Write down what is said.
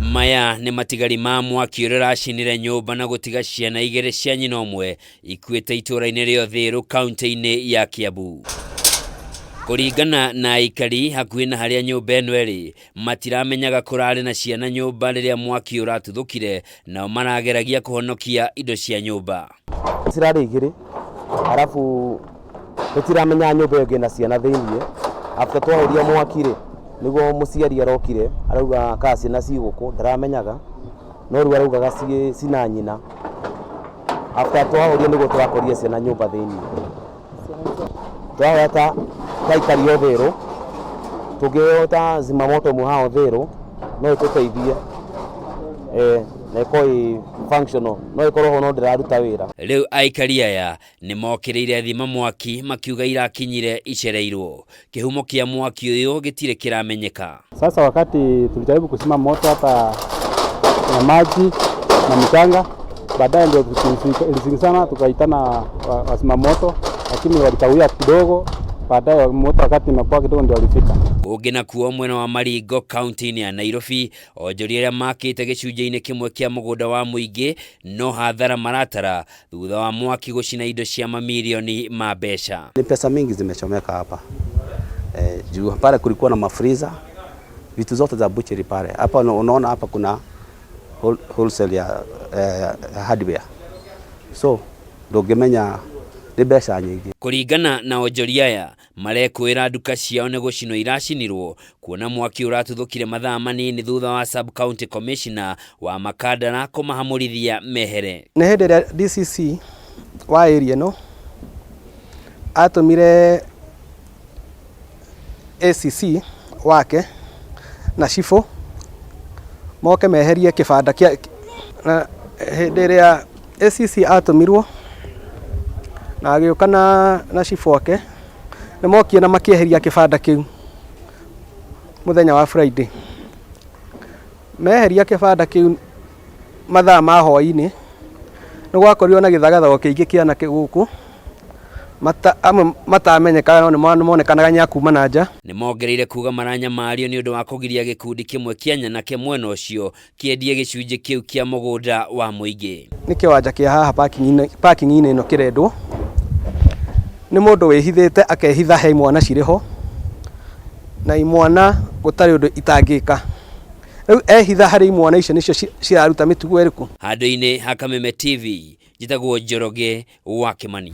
Maya nĩ matigari ma mwaki ũrĩa ũracinire nyũmba na gũtiga ciana igĩrĩ cia nyina ũmwe ikuĩte itũũra-inĩ rĩa Uthiru kaunti-inĩ ya Kiambu. Kũringana na aikari hakuhĩ na harĩa nyũmba ĩno ĩrĩ, matiramenyaga kũrarĩ na ciana nyũmba rĩrĩa mwaki ũratuthũkire, nao marageragia kũhonokia indo cia nyũmba. Cirarĩ igĩrĩ arabu tũtiramenya nyũmba ĩyo ĩngĩ na ciana thĩiniĩ. After twahoria mwaki rĩ, nĩguo mũciari arokire arauga kana ciana ciĩ gũkũ, ndaramenyaga, no rĩu araugaga ciĩ cina nyina. After twahoria nĩguo tũrakorire ciana nyũmba thĩiniĩ. Tũrahoya ta aikari a Uthiru, tũngĩheo ta zimamoto ĩmwe haha Uthiru, no ĩtũteithie na ĩkorwo ĩ functional, no ĩkorwo ho no ndĩraruta wĩra. Rĩu aikari aya nĩ mokĩrĩire thima mwaki makiuga irakinyire icereirwo. Kĩhumo kĩa mwaki ũyũ gĩtirĩ kĩramenyeka. Sasa wakati tulijaribu kuzima moto hapa na maji na mchanga, baadaye ndio ilizingizana, tukaitana wazima moto, lakini walikawia kidogo. Baadaye moto wakati imekuwa kidogo ndio walifika. Kũngĩ nakuo mwena wa Maringo kaunti-inĩ ya Nairobi, onjoria arĩa makĩte gĩcunjĩ-inĩ kĩmwe kĩa mũgũnda wa mũingĩ no hathara maratara thutha wa mwaki gũcina indo cia mamirioni ma mbeca. Ni pesa mingi zimechomeka hapa juu pale kulikuwa na mafreezer, vitu zote za butchery pale. Hapa unaona hapa kuna wholesale ya hardware, so ndũngĩmenya nĩ mbeca nyingĩ. Kũringana na onjoria aya marekwĩra nduka ciao nĩ gũcinwo iracinirwo kuona mwaki ũratuthũkire mathaa manini thutha wa sub county commissioner wa Makandara kũmahamũrithia mehere. Nĩ hĩndĩ ĩrĩa DCC wa area ĩno atũmire ACC wake na cibũ moke meherie kĩbanda kĩa na hĩndĩ ĩrĩa ACC atũmirwo na agĩũka na cibũ ake nĩ mokire na makĩeheria kĩbanda kĩu mũthenya wa Friday. Meheria kĩbanda kĩu mathaa ma hwaĩ-inĩ nĩ gwakorirwo na gĩthagathago kĩingĩ kĩa anake gũkũ amwe matamenyekaga no nĩ monekanaga nĩ a kuma na nja. Nĩ mongereire kuga maranyamario nĩ ũndũ wa kũgiria gĩkundi kĩmwe kĩa nyanake mwena ũcio kĩendie gĩcunjĩ kĩu kĩa mũgũnda wa mũingĩ. Nĩ kĩwanja kĩa haha parking-inĩ ĩno kĩrendwo nĩ mũndũ wĩhithĩte akehitha he imwana cirĩ ho na imwana gũtarĩ ũndũ itangĩka. Rĩu ehitha harĩ imwana icio nĩcio ciraruta mĩtugo ĩrĩkũ. Handũ-inĩ ha Kameme TV, njĩtagwo Njoroge wa Kĩmani.